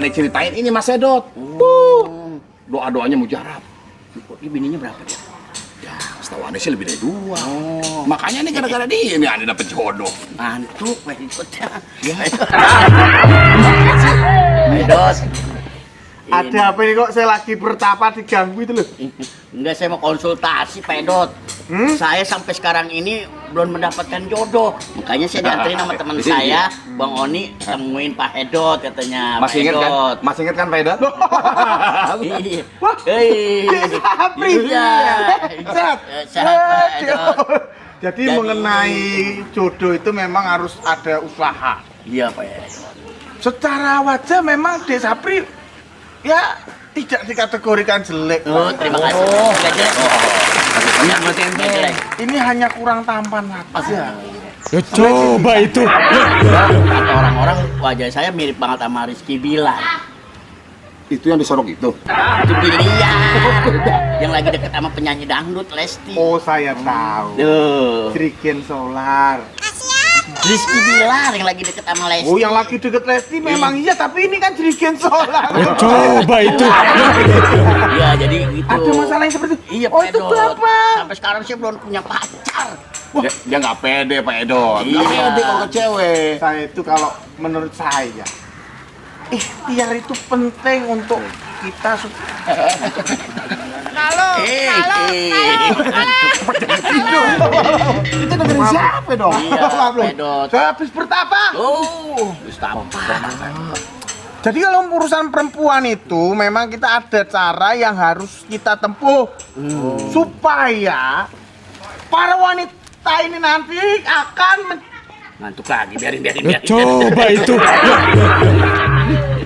aneh ceritain ini Mas Edot. Doa-doanya mujarab. Ini bininya berapa dia? Ya, setahu aneh sih lebih dari 2. Makanya nih gara-gara dia nih aneh dapet jodoh. Mantuk, Pak Edot. Edot. Ada apa ini kok saya lagi bertapa diganggu itu loh? Enggak, saya mau konsultasi Pak Edot. Saya sampai sekarang ini belum mendapatkan jodoh. Makanya saya dianterin sama teman saya, Bang Oni, temuin Pak Edot katanya. Masih inget kan? Masih inget kan Pak Edot? Iya. Wah, Sapri. Iya. Sehat. Sehat Pak Edot. Jadi mengenai jodoh itu memang harus ada usaha. Iya Pak Edot. Secara wajah memang Dek Sapri ya tidak dikategorikan jelek. Oh, terima kasih. Enggak jelek. Banyak berarti ente. Enggak jelek. Ini hanya kurang tampan aja. Ya coba itu. Kata orang-orang wajah saya mirip banget sama Rizky Bilar. Itu yang disorok itu. Itu Biliar yang lagi deket sama penyanyi dangdut Lesti. Oh, saya tahu. Tuh. Jerigen Solar. Rizky Bilar yang lagi deket sama Lesti. Oh, yang lagi deket Lesti memang iya, tapi ini kan Jerigen Solar. Ya coba itu. Iya, jadi gitu. Ada masalah yang seperti itu? Iya, Oh, Pak itu Edot. kenapa? Sampai sekarang saya belum punya pacar. Dia nggak pede Pak Edot. Nggak Iya. pede kalau ke cewek. Saya itu kalau menurut saya ikhtiar itu penting untuk kita Kita dengerin siapa dong? Iya, Pak Edot. Saya habis bertapa. Oh, Mustafa. Jadi kalau urusan perempuan itu memang kita ada cara yang harus kita tempuh supaya para wanita ini nanti akan Ngantuk lagi, biarin. Ya coba itu.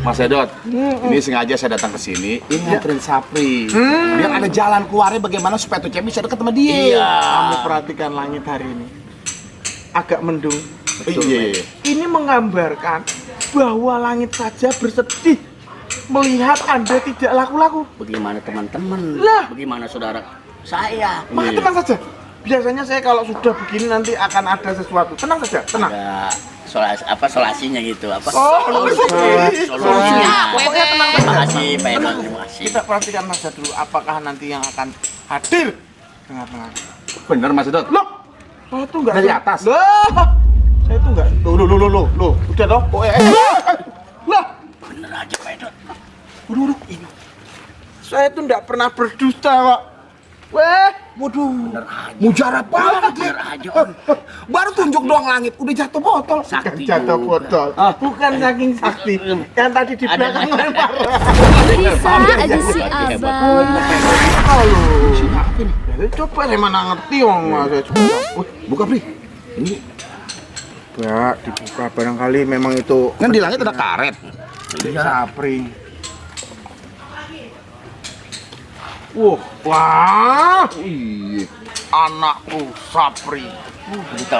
Mas Edot, ini sengaja saya datang ke sini, ini nganterin Sapri. Biar ada jalan keluarnya bagaimana supaya tuh cewek bisa deket sama dia. Iya. kamu perhatikan langit hari ini agak mendung. Iya. Ini menggambarkan bahwa langit saja bersedih melihat Anda tidak laku-laku. Bagaimana teman-teman? Lah. Bagaimana saudara saya? Maka tenang saja. Biasanya saya kalau sudah begini nanti akan ada sesuatu. Tenang saja, tenang. Ada solasinya gitu apa? Oh, Solusinya. Pokoknya tenang Terima saja. kasih Pak Edot, terima kasih. Kita perhatikan saja dulu apakah nanti yang akan hadir tengah-tengah. Bener Mas Edot. Loh, saya itu enggak Dari atas? Loh, saya itu enggak. Loh. Udah dong. Loh. Bener aja Pak Edot. Waduh. Saya itu enggak pernah berdusta, Pak. Weh, Waduh, Bener aja. mujarab banget ya. Bener aja Om. Baru tunjuk doang langit, udah jatuh botol. Sakti jatuh juga. botol. Bukan saking sakti. Yang tadi di Ada- belakang lempar. Bisa aja si abang. Halo. Ya, coba saya mana ngerti wong saya coba. Buka Pri. Ini Ya, dibuka barangkali memang itu kan di langit ada karet. Sapri. Wah, Iya. anakku Sapri. Begitu.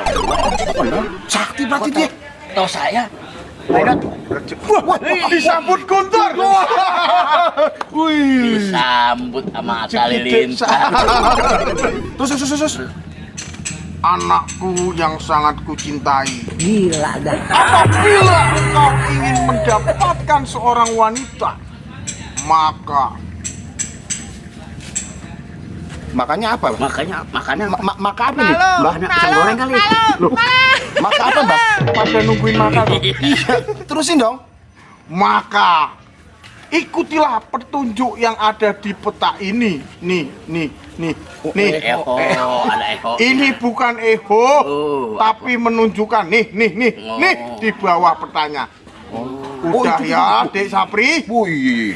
Sakti berarti dia. Tahu saya. Pak Edot. Wah, disambut Guntur. Wih. Disambut sama Atta Halilintar. Terus. Anakku yang sangat kucintai. Gila dah. Apabila engkau ingin mendapatkan seorang wanita, maka Makanya apa? Makanya Maka apa nih? Mbak, banyak pisang goreng kali. Loh, maka apa Mbak? pada nungguin maka toh. Iya, terusin dong. Maka ikutilah petunjuk yang ada di peta ini. Nih. Eho, ada eho. Ini bukan eho, Oh, tapi menunjukkan nih, Oh. di bawah petanya. Udah itu ya, gitu. Dek Sapri. Wih.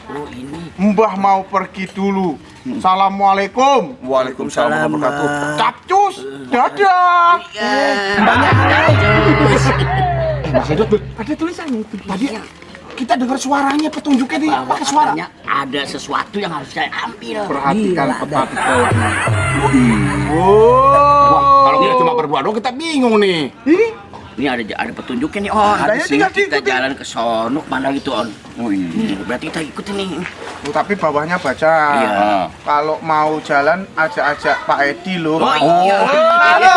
Oh, ini. Mbah mau pergi dulu. Assalamualaikum. Waalaikumsalam warahmatullahi wabarakatuh. Capcus, dadah. Banyak Terus. Mas Edot, ada tulisannya itu. Tadi kita dengar suaranya petunjuknya di Bahwa pakai suara. katanya ada sesuatu yang harus saya ambil. Perhatikan Gila, peta dah. di bawahnya. Wah, kalau kita cuma berdua doang kita bingung nih. Ini ada petunjuknya nih, On. Ada sih. Tinggal Kita diikutin. jalan ke sono mana gitu, On. Oh iya. Berarti kita ikutin nih. Oh, tapi bawahnya baca. Iya. Kalau mau jalan ajak-ajak Pak Edi loh. Oh iya. Halo.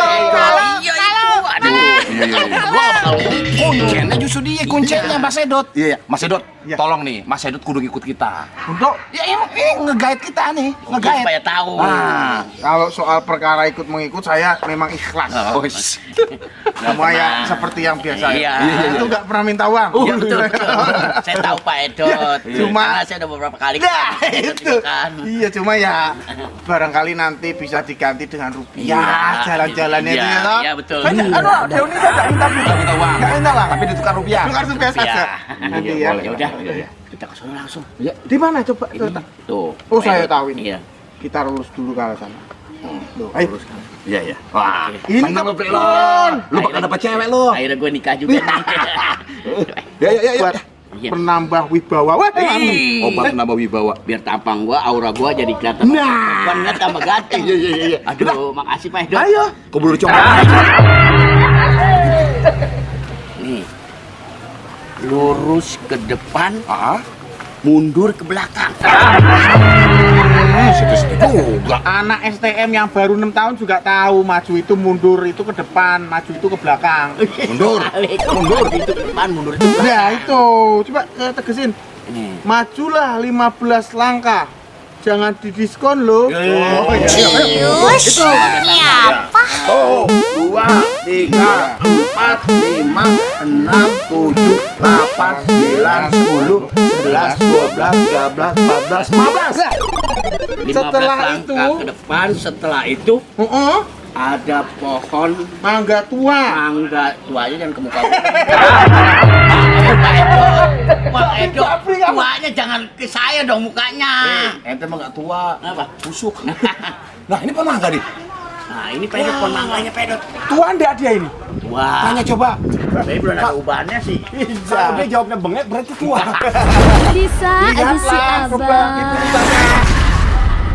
Iya itu. Aduh. Iya iya. Gua nggak bakal Kuncinya justru dia kuncinya Mas Edot. Iya, Mas Edot. Iya. Tolong nih, Mas Edot kudu ngikut kita. Untuk Ya ini nge-guide kita nih, nge-guide. supaya tahu. Nah, kalau soal perkara ikut mengikut saya memang ikhlas. oh, Semua ya seperti yang biasa. Iya. Itu nggak pernah minta uang. Iya betul, betul. Saya tahu Pak Edot. Cuma- Karena saya udah beberapa kali Nah, Pak Edot itu. kan. Iya, cuma ya barangkali nanti bisa diganti dengan rupiah jalan-jalannya Iya, itu ya. toh. iya, betul. Saya Deoni saya nggak minta Nggak minta uang. Nggak minta uang. Tapi ditukar rupiah. Tukar rupiah saja. Nanti ya. boleh. Ya udah, Iya. kita ke sana langsung. Di mana coba? Ini tuh. Oh, Pak saya Edot. tahu ini. Iya. Kita lurus dulu ke arah sana. Tuh, ayo. Iya, iya. Wah, Ini senang lu, kebun. Plon. Lu bakal dapet cewek lu. Akhirnya gue nikah juga nih. Ya. Buat Iya. penambah wibawa. Wah, Ih. Obat penambah wibawa. Biar tampang gua, aura gua jadi kelihatan. Nah. Warna tambah ganteng. Iya. Aduh, makasih Pak Edot. Ayo. Keburu coba. Nih. Lurus ke depan, Ah, mundur ke belakang. situ-situ juga. Anak STM yang baru 6 tahun juga tahu maju itu mundur itu ke depan, maju itu ke belakang. Mundur. Mundur itu ke depan, mundur itu ke belakang. Nah, itu. Coba tegesin. Nih. Majulah 15 langkah. Jangan didiskon loh. Oh, iya. Cius, ini apa? 2, 3, 4, 5, 6, 7, 8, 9, 10, 11, 12, 13, 14, 15. 15 Setelah langkah itu, ke depan, setelah itu ada pohon mangga tua. mangga tuanya jangan ke muka gua. Pak Edot, tuanya jangan ke saya dong mukanya. Ente mah gak tua. Apa? Busuk. Nah, ini apa mangga nih? Nah, ini pedot pohon mangganya pedot. Tua enggak dia ini? Wah, Tanya coba. tapi belum ada ubahannya sih. Kalau dia jawabnya bengek berarti tua. Bisa aja si abang.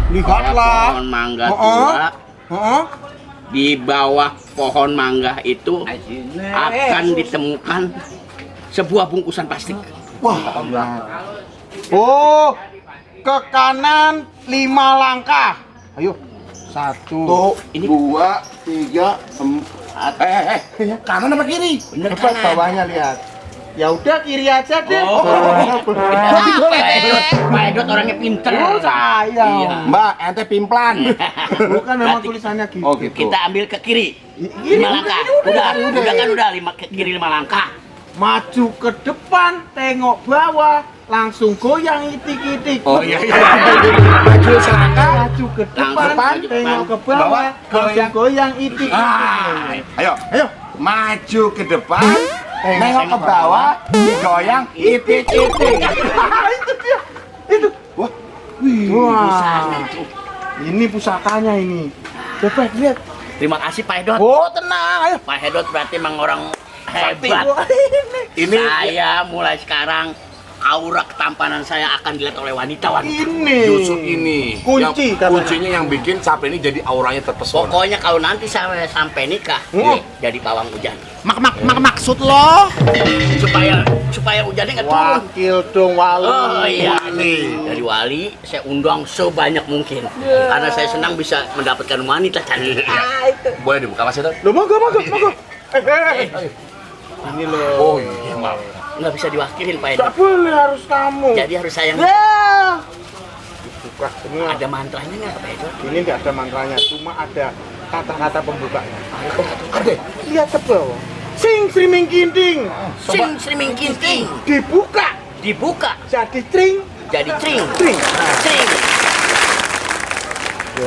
Lihatlah. Pohon mangga Oh, tua. Heeh. Di bawah pohon mangga itu akan ditemukan sebuah bungkusan plastik. Oh, ke kanan 5 langkah. Ayo. 1. Ini 2, 3, 4. Kanan apa kiri? bener Coba kan? bawahnya lihat. Ya udah kiri aja deh. Pak Edot orangnya pinter. Oh, saya. Iya. Mbak, ente pimplan. Bukan memang Berarti- tulisannya gitu. Oh, gitu. Kita ambil ke kiri. Ini 5 langkah. Udah kan udah 5 ke kiri 5 langkah. Maju ke depan, tengok bawah, langsung goyang itik-itik. Oh iya. Maju selangkah. Maju ke depan, Langsung tengok ke bawah, bawah, langsung goyang itik-itik. Ayo. Ayo. Maju ke depan, nengok ke bawah, digoyang, itik-itik. Itu dia. Itu. Wah, Wah. Ini pusakanya ini. Coba lihat. Terima kasih Pak Edot. Oh, tenang. Ayo. Pak Edot berarti emang orang hebat. Wah, ini. Saya mulai sekarang aura ketampanan saya akan dilihat oleh wanita. Ini. justru ini. Kunci, Yang, katanya. kuncinya yang bikin Sapri ini jadi auranya terpesona. Pokoknya kalau nanti saya sampai nikah, jadi pawang hujan. Maksud lo? Supaya hujannya nggak turun. Wakil dong wali. Oh iya, dari wali saya undang sebanyak mungkin karena saya senang bisa mendapatkan wanita cantik. Boleh dibuka Mas Edot? Lo monggo. Ini lo. Oh iya, maaf. Nggak bisa diwakilin Pak Edot. Gak boleh harus kamu. Jadi harus saya yang Ya. Dibuka semua. ada mantranya nggak Pak Edot? Ini nggak ada mantranya, cuma ada kata-kata pembukanya. Ada. Lihat ke bawah. Sing sriming kinting. Sing sriming kinting Dibuka dibuka jadi tring. jadi cring Tring. cring.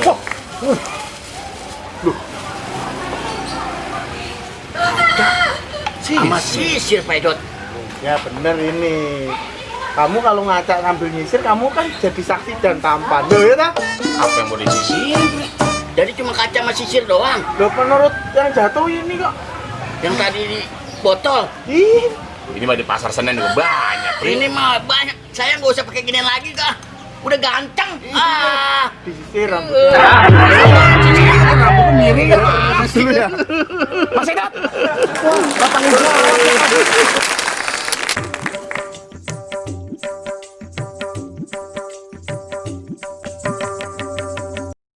Wah. Sama sisir Pak Edot. Ya bener ini. Kamu kalau ngacak ngambil nyisir, kamu kan jadi saksi dan tampan. Loh ya tak? Apa yang mau disisirin? Jadi cuma kaca sama sisir doang. Loh menurut yang jatuh ini kok. Yang tadi di botol. Ih, Ini mah di pasar Senen juga banyak. Pri. Ini mah banyak. Saya nggak usah pakai ginian lagi kah? Udah ganteng. Ah. disisir rambutnya. Rambutnya miring. Dulu ya. Mas Edot. Bapak ngejawab.